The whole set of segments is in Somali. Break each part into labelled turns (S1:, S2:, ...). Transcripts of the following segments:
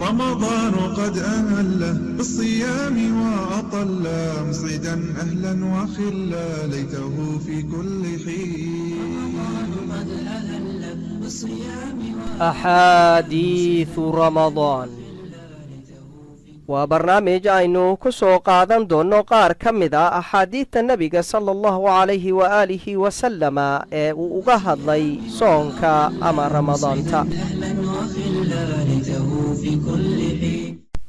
S1: رمضان قد أهل بالصيام وأطل، مسعدا أهلا وخلا، ليته في كل حين.
S2: Axaadiidu Ramadaan waa barnaamij aynu ku soo qaadan doonno qaar ka mid a axaadiidta Nebiga sala Allahu calayhi waaalihi wasalama ee uu uga hadlay soonka ama Ramadaanta.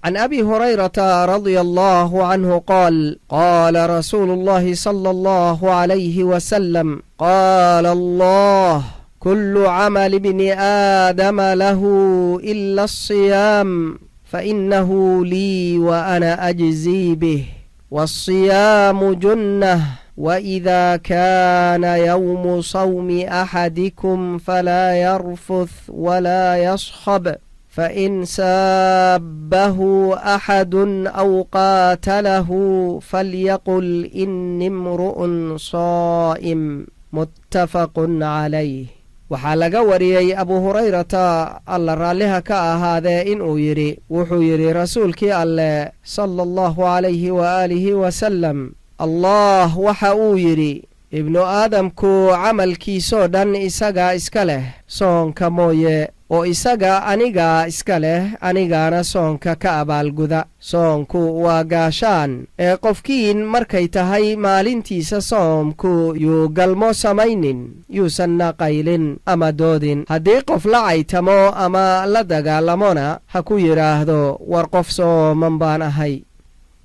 S2: Can Abi Hurayrata radia Allahu canhu qaal: qaala rasuulu Allahi sala Allahu calayhi wasalam: qaala Allah: kulu camal bni aadama lahu ila asiyaam, fainahu lii wa ana ajzii bih, waalsiyaamu junnah, waإida kaana yowmu sawmi axadikum falaa yarfuth walaa yaskhab, fain saabahu axadu aw qaatalahu falyaqul ini imru'un saa'im. Muttafaqun calayh. Waxaa laga wariyey Abu Hurayrata, Alla raalliha ka ahaadee, inuu yidhi: wuxuu yidhi Rasuulkii Alleh sala Allahu calayhi waaalihi wasalam: Allah waxa uu yidhi: Ibnu aadamku camalkiisoo dhan isagaa iska leh, soonka mooye, oo isaga anigaa iska leh, anigaana soonka ka abaalguda. Soonku waa gaashaan, ee qofkiin markay tahay maalintiisa soomku yuu galmo samaynin, yuusanna qaylin ama doodin. Haddii qof la caytamo ama la dagaalamona, ha ku yidhaahdo: war qof sooman baan ahay.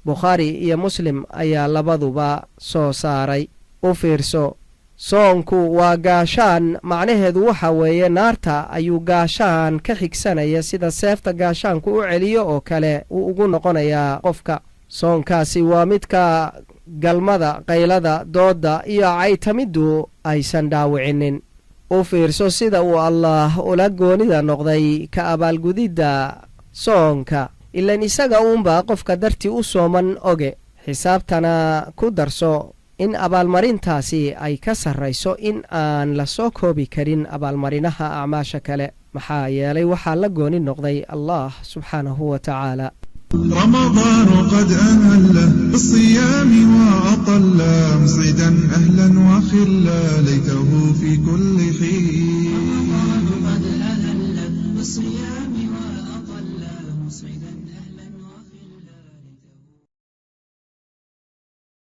S2: Bukhaari iyo Muslim ayaa labaduba soo saaray. U fiirso, soonku waa gaashaan. Macnaheedu waxa weeye naarta ayuu gaashaan ka xigsanaya, sida seefta gaashaanku u celiyo oo kale uu ugu noqonayaa qofka. Soonkaasi waa midka galmada, qaylada, doodda iyo caytamiddu aysan dhaawicinin. U fiirso sida uu Allaah ula goonida noqday ka abaalgudidda soonka, ilan isaga uunbaa qofka dartii u sooman oge. Xisaabtana ku darso in abaalmarintaasi ay ka sarrayso in aan la soo koobi karin abaalmarinaha acmaasha kale, maxaa yeelay waxaa la gooni noqday Allah subxaanahu wa tacaala.
S1: رمضان قد أهل بالصيام وأطل، مسعدا أهلا وخلا، ليته في كل حين.
S3: رمضان قد أهل بالصيام وأطل، مسعدا.